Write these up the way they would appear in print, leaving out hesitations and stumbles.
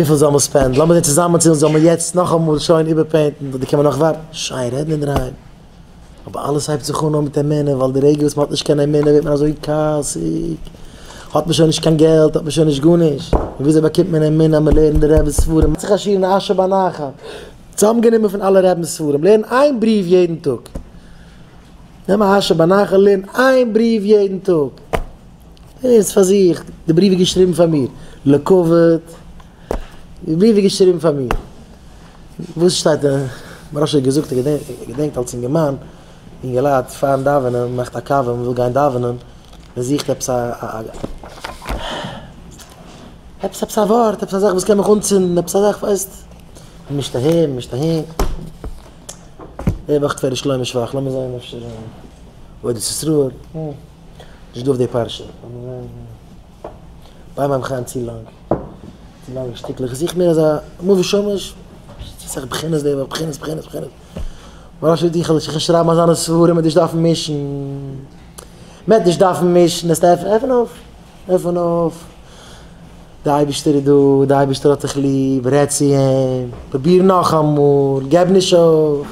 וויפיל זאל מען spend ן? לאמיר זען צוזאמען צו זאל מען יעצט נאכאמאל שוין איבער paint ן אדער קען מען נאך ווארטן? שיין רעדן אינדערהיים. אבער אלעס הייבט זיך אן נאר מיט אמונה, ווייל די רגע וואס מען האט נישט קיין אמונה ווערט מען אזוי כעס'יג, האט מען שוין נישט קיין געלט, האט מען שוין נישט גארנישט. און וויאזוי באקומט מען אמונה? אז מען לערנט די רבי'ס ספרים. זיך א שיעור אין אשר בנחל, צוזאמגענומען פון אלע רבינ'ס ספרים, לערן איין בריוו יעדן טאג. נעם א אשר בנחל, לערן איין בריוו יעדן טאג. ער איז פאר זיך, די בריוו איז געשריבן פאר מיר, לכבוד, די בריוו איז געשריבן פאר מיר, וואס שטייט דא, מוהרא"ש האט געזאגט, ער געדענקט אלס אינגערמאן, אינגעלייט פארן דאווענען, מען מאכט א קאווע, מען וויל גיין דאווענען, מען זוכט עפעס א, עפעס עפעס א ווארט, עפעס א זאך וואס קען מיך אנצינדן, עפעס א זאך, ווייסט, מען מישט אהער, מען מישט אהין, די וואך תפארת שלמה שוואך, לאמיר זען אפשר עבודת ישראל. נישט דא אויף די פרשה. ביי מיין חיים צו לאנג. צו לאנגע שטיקלעך. איך זוך מער אזא מבוא שמש. אסאך בחינות די וואך, בחינות, בחינות, בחינות. מוהרא"ש זאגט איך וועל שרייבן אזאנע ספרים מ'וועט נישט דארפן מישן. מ'וועט נישט דארפן מישן. עס עפן אויף. עפן אויף. די אייבערשטער איז דא, די אייבערשטער האט דיך ליב, רעד צו אים, פרוביר נאכאמאל, געב נישט אויף.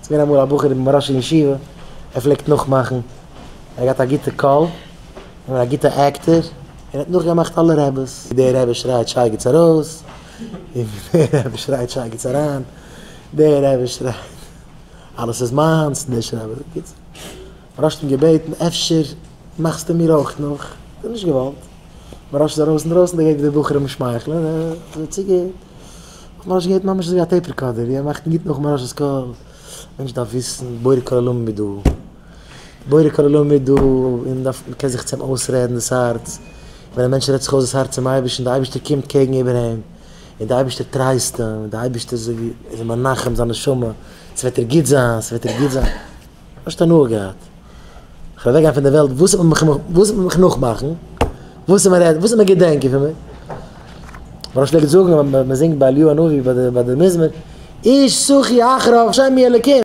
ס'איז געווען אמאל א בחור אין מוהרא"ש אין ישיבה, ער פלעגט נאכמאכן, ער האט געהאט א גוטע קול, און א גוטע actor, און ער האט נאכגעמאכט אלע רעבעס, ווי דער רבי שרייט שייגעץ ארויס, און ווי דער רבי שרייט שייגעץ אריין, דער רבי שרייט אלעס איז מיינס, און דער שרייט, בקיצור, מוהרא"ש האט אים געבעטן אפשר מאכסטו מיר אויך נאך, האט ער נישט געוואלט, מוהרא"ש איז ארויס אינדרויסן, דער געגנט ווי די בחורים שמייכלען, ער האט צוגעהערט, מוהרא"ש געהערט ממש אזוי ווי א tape recorder, ווי ער מאכט גוט נאך מוהרא"ש'ס קול, מענטש דארף וויסן בורא כל עולמים איז דא. בורא כל עולמים איז דא, און דארף, מ'קען זיך צו אים אויסרעדן דאס הארץ, ווען א מענטש רעדט זיך אויס דאס הארץ צום אייבערשטן, דער אייבערשטער קומט קעגן איבער אים, און דער אייבערשטער טרייסט אים, און דער אייבערשטער איז ווי, איז אים מנחם זיין נשמה, ס'וועט דיר גוט זיין, ס'וועט דיר גוט זיין. האסט הנאה געהאט? כ'וועל אוועקגיין פון דער וועלט, וואס וועט מען מיך, וואס וועט מען מיך נאכמאכן? וואס וועט מען רעדן, וואס וועט מען געדענקען פון מיר? מוהרא"ש פלעגט זאגן, מען זינגט ביי אליהו הנביא ביי די מזמור, איש סחי אחריו שם אלוקים.